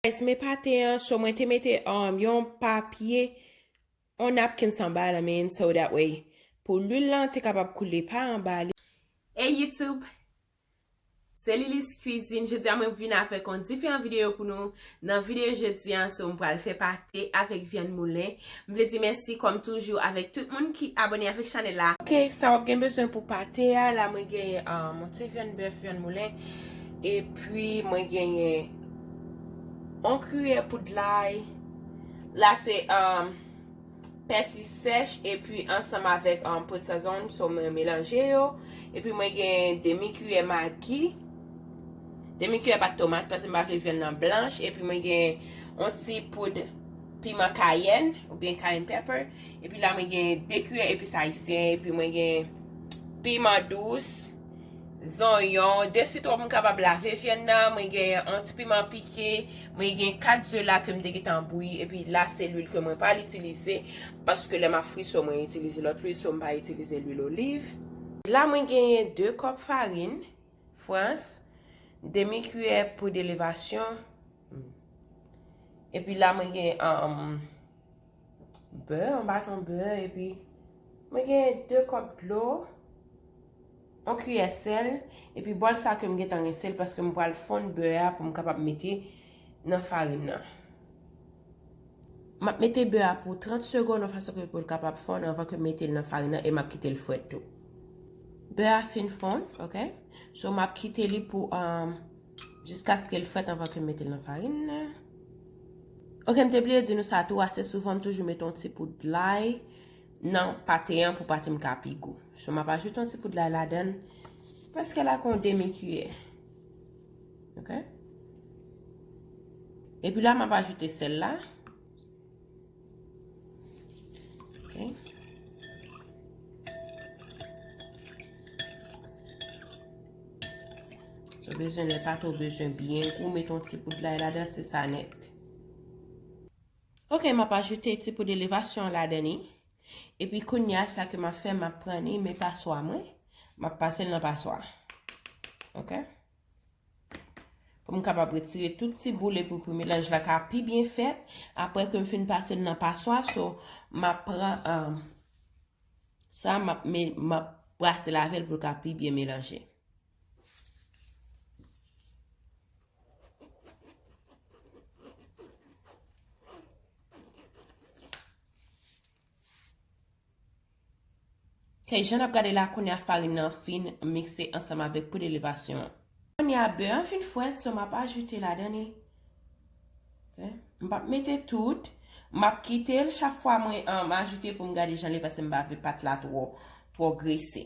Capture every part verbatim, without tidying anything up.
Guys, men pate an, so mwen te mete um, yon papye, yon napkins anba la, men so that way, pou lwil lan te kapab koule pa anba li. Hey YouTube, se Lilis Cuisine. Jodi a mwen vin avèk yon diferan videyo pou nou. Nan videyo jodi a, so mwen pral fè pate avèk vyann moulen. M vle di mèsi kòm toujou avèk tout moun ki abòne avèk chanèl la. Ok, sa w ap gen bezwen pou pate a, la mwen genyen um, yon ti vyann bèf, vyann moulen, epi mwen genyen yon kiyè poud lay. La se um, pèsi sèch epi ansanm avèk um, poud sazon, so mwen melanje yo. Epi mwen gen demi kiyè magi, demi kiyè pat tomat, paske m pa vle vyann nan blanch. Epi mwen gen yon ti poud piman kayèn, oubyen cayenne pepper. Epi la, mwen gen de kiyè epis ayisyen. Epi mwen gen piman dous, zonyon, de sitwon pou m kapab lave vyann nan. Mwen gen yon ti piman pike. Mwen gen kat ze la ke m te gentan bouyi. Epi la, se lwil ke mwen pral itilize. Paske lè m ap fri, so mwen itilize lòt lwil, so m pa itilize lwil oliv. La, mwen genyen de kòp farin frans, demi kiyè poud elevasyon. Epi la, mwen gen um, bè, yon baton bè, epi mwen gen de kòp dlo, yon kiyè sèl, epi bòl sa ke m gentan rense l, paske m pral fonn bè a pou m kapab mete nan farin nan. M ap mete bè a pou trant segonn, yon fason ke pou l kapab fonn anvan ke m mete l nan farin nan, e m ap kite l frèt tou. Bè a fin fonn, ok? So, m ap kite li pou um, jiskaske l frèt anvan ke m mete l nan farin nan. Ok, m te bliye di nou sa tou, ase souvan m toujou mete yon ti poud lay nan pate an pou pate m ka pi gou. So, m ap ajoute yon ti poud lay ladan l, prèske la kon demi kiyè. Ok? Epi la, m ap ajoute sèl la. Ok. So, bezwen lè pate w bezwen byen gou, mete yon ti poud lay ladan, se sa nèt. Ok, m ap ajoute ti poud elevasyon ladan li. Epi kounye a, sa ke m ap fè, m ap pran li, men paswa mwen, m ap pase l nan paswa. Ok? Pou m kapab retire tout ti boul epi pou melanj la ka pi byen fèt. Apre ke m fin pase l nan paswa, so, m ap pran um, sa, m ap, me- m ap brase l avè l pou l ka pi byen melanje. Ok, jan n ap gade la, kounye a farin nan fin mikse ansanm avèk poud elevasyon an. Kounye a bè an fin frèt, so m ap ajoute ladan li. Ok, m p ap mete tout. M ap kite l chak fwa mwen um, ajoute pou m gade jan li, paske m pa vle pat la twò, twò grese.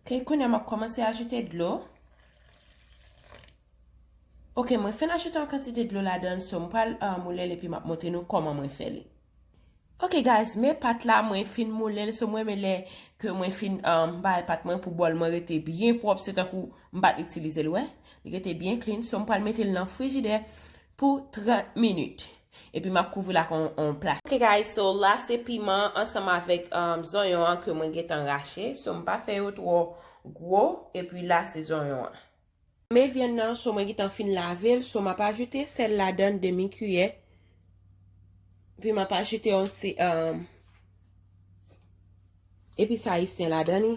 Ok, kounye a m ap kòmanse ajoute dlo. Ok, mwen fin ajoute yon kantite dlo ladan l, so m pral uh, moulen l epi m ap montre nou kòman mwen fè li. Ok guys, men pat la mwen fin moulen l, so mwen renmen lè ke mwen fin um, bay pat mwen pou bòl mwen rete byen pwòp, se tankou m pa t itilize l, wè. Li rete byen clean, so m pral mete l nan frijidè pou trant minit. Epi m ap kouvri l ak yon, yon plas. Ok guys, so la se piman ansanm avèk um, zonyon an ke mwen gentan rache, so m pa fè yo twò gwo, epi la se zonyon an. Men vyann nan, so mwen gentan fin lave l, so m ap ajoute sèl ladan l demi kiyè. Epi m ap ajoute yon ti um, epis ayisyen ladan li.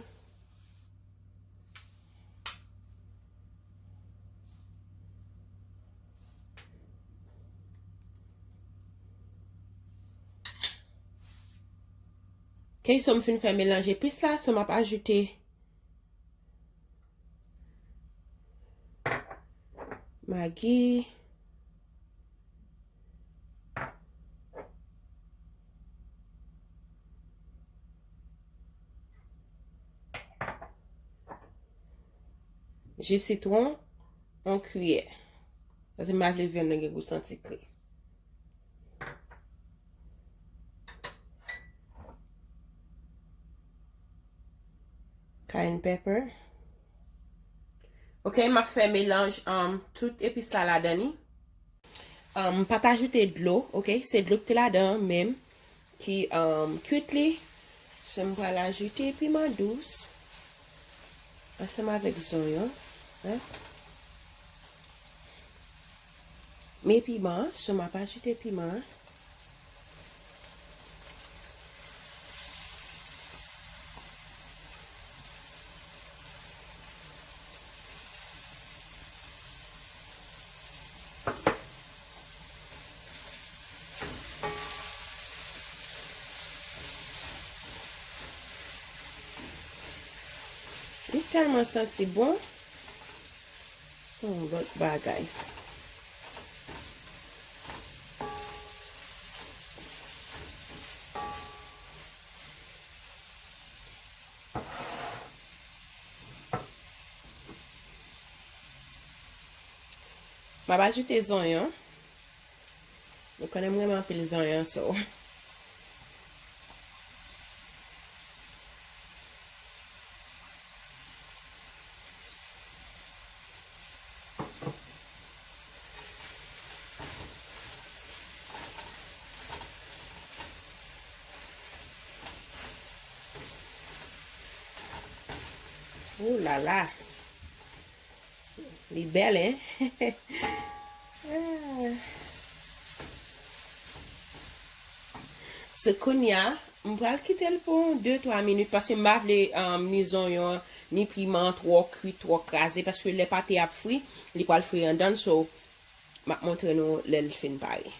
Ok, so m fin fè melanj epis la, so m ap ajoute Magi. Ji sitwon, yon kiyè. Paske m pa vle vyann nan gen gou santi kre. Cayenne pepper. Ok, m ap fè melanj um, tout epis la ladan li. Um, m pa t ajoute dlo, ok? Se dlo ki te ladan an menm ki um, kuit li. So, m pral ajoute piman dous ansanm avèk zonyon. Hein? Men piman an, so m ap ajoute piman an. Li tèlman santi bon. Se yon lòt bagay. M ap ajoute zonyon. Nou konnen m renmen anpil zonyon, so. Ooh la la. Li bèl, en? Ah. So, kounye a, m pral kite l pou de, twa minit, paske m pa vle, um, ni zonyon, ni piman twò kwit, twò kraze, paske lè pate a ap fri, li pral fri anndan l, so, m ap montre nou lè l fin pare.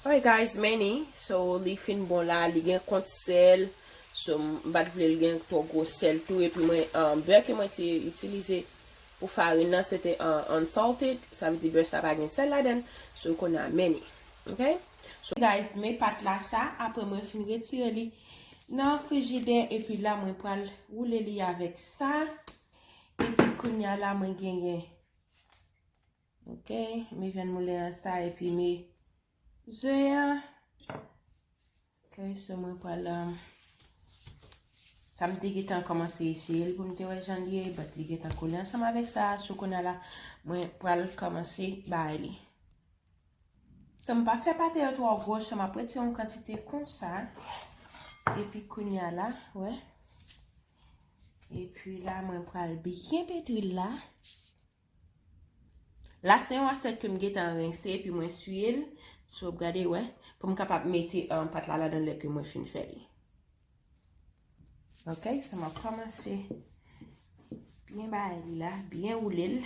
Alright guys, men ni, so, li fin bon la, li gen kont sèl, so, m pa t vle l gen twò gwo sèl tou, epi mwen, um, bè ke mwen te itilize pou farin nan, se te, uh, unsalted, sa vle di bè sa pa gen sèl ladan l, so, kounye a men ni, ok? So, guys, men pat la sa, apre mwen fin retire li nan frijidè, epi la mwen pral woule li avèk sa, epi kounye a la mwen genyen Ok, men vyann moulen an sa, epi men ze an. Ok, so mwen pral, um, sa m te gentan kòmanse eseye l pou m te wè jan l ye, but li gentan kole ansanm avèk sa, so kounye a la, mwen pral kòmanse bay li. So m pa fè pate yo twò gwo, so m ap retire yon kantite konsa, epi kounye a la, wè. Epi la, mwen pral byen petri l la. La, se yon asyèt ke m gentan rense, epi mwen siye l. So, w ap gade, wè, pou m kapab mete, um, pat la ladan lè ke mwen fin fè li. Ok, so m ap kòmanse byen bay li la, byen woule l.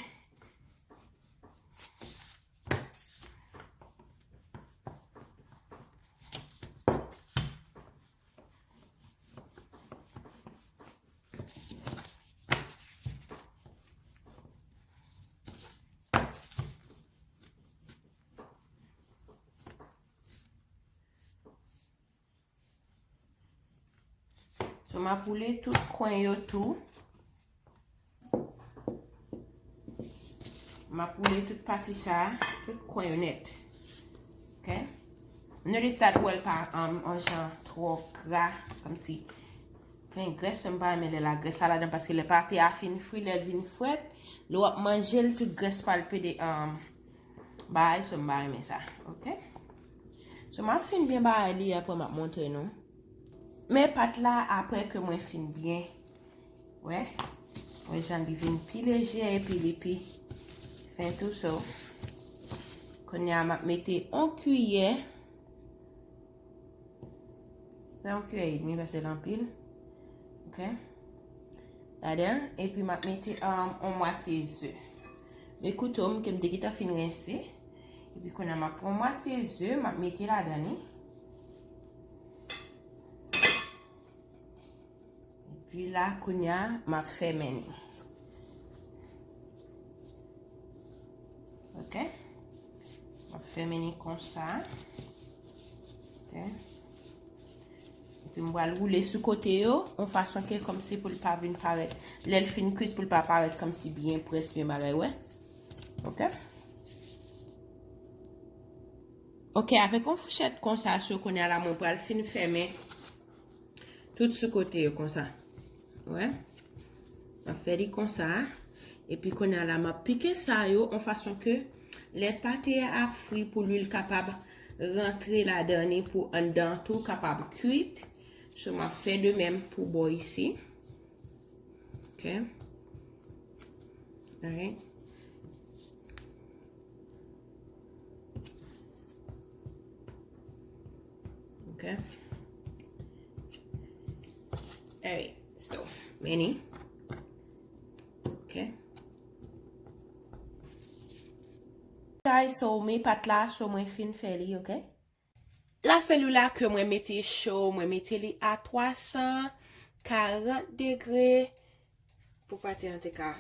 So, m ap woule tout kwen yo tou. M ap woule tout pati sa, tout kwen yo nèt. Ok? Notice that, wè l pa, um, yon jan twò gra, kòmsi plen grès, m pa renmen lè la grès la ladan, paske lè pate a fin fri, lè l vin frèt, lè w ap manje l, tout grès pa l pede, um, bay, so m pa renmen sa. Ok? So, m ap fin byen bay li, apre m ap montre nou. Men pat la, apre ke mwen fin byen Wè, wè jan li vin pi lejè epi li pi fen tou, so. Kounye a, m ap mete yon kiyè. Se yon kiyè edmi, paske l anpil. Ok. Ladan, epi m ap mete, um, yon mwatye ze. Men kouto m ke m te gentan fin rense. Epi kounye a, m ap pran mwatye ze, m ap mete ladan li. Epi la, kounye a, m ap fèmen li. Ok? M ap fèmen li konsa. Ok? Epi m pral woule sou kote yo, yon fason ke kòmsi pou l pa vin parèt. Lè l fin kwit, pou l pa parèt kòmsi byen près, byen bagay, wè. Ok? Ok, avèk yon fouchèt konsa, so kounye a la, mwen pral fin fèmen tout sou kote yo konsa. Wè. M ap fè li konsa. Epi kounye a la, m ap pike sa yo, yon fason ke lè pate a ap fri pou lwil kapab rantre ladan li pou anndan tou kapab kwit. So, m ap fè de menm pou bò isi. Ok. Alright. Okay. Alright, so, many. Okay. Guys, so, men pat la, so mwen fin fè li, okay? La se lwil la ke mwen mete cho, mwen mete li a twa san karant degre. Pou pate an te ka,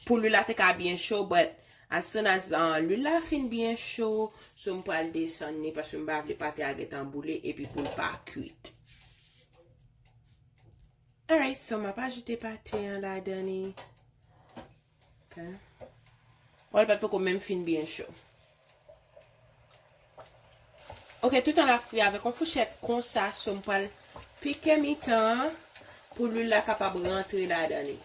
pou lwil la te ka byen cho, but as soon as uh, lwil la fin byen cho, so m pral desann li paske m pa vle pate a gentan boule epi pou l pa kwit. Alright, so m ap ajoute pate an ladan li. Okay. Wè l pa t poko menm fin byen cho. Ok, tout an la fri avèk yon fouchèt konsa, so m pral pike mitan an pou lwil la kapab rantre ladan li.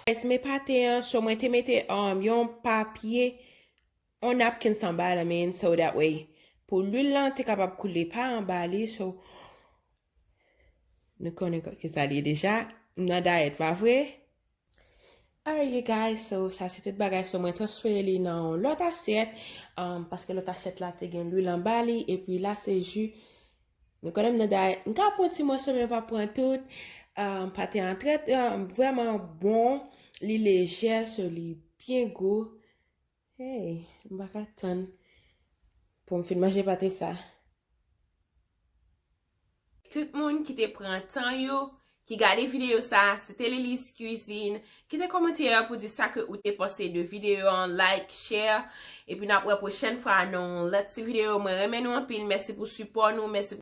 Guys, men pate an, so mwen te mete um, yon papye, yon napkins anba la, men so that way pou lwil lan te kapab koule pa anba li, so nou konnen ki sa li ye deja. M nan dayèt, pa vre? Alright, you guys, so sa se tout bagay, so mwen transfere li nan yon lòt asyèt, um, paske lòt asyèt la te gen lwil anba li, epi la se ji. Nou konnen m nan dayèt, m ka pran ti mòso, men m pa pran tout. Um, pate an trè, um, vrèman bon, li lejè, so li byen gou. Hey, m pa ka tann pou m fin manje pate sa. Tout moun ki te pran tan yo, ki gade videyo sa, se te Lilis Cuisine. Kite kòmantè pou di sa ke ou te panse de videyo an, like, share. Epi n ap wè pwochèn fwa nan yon lòt ti videyo. Mwen renmen nou anpil. Mèsi pou sipò nou. Mèsi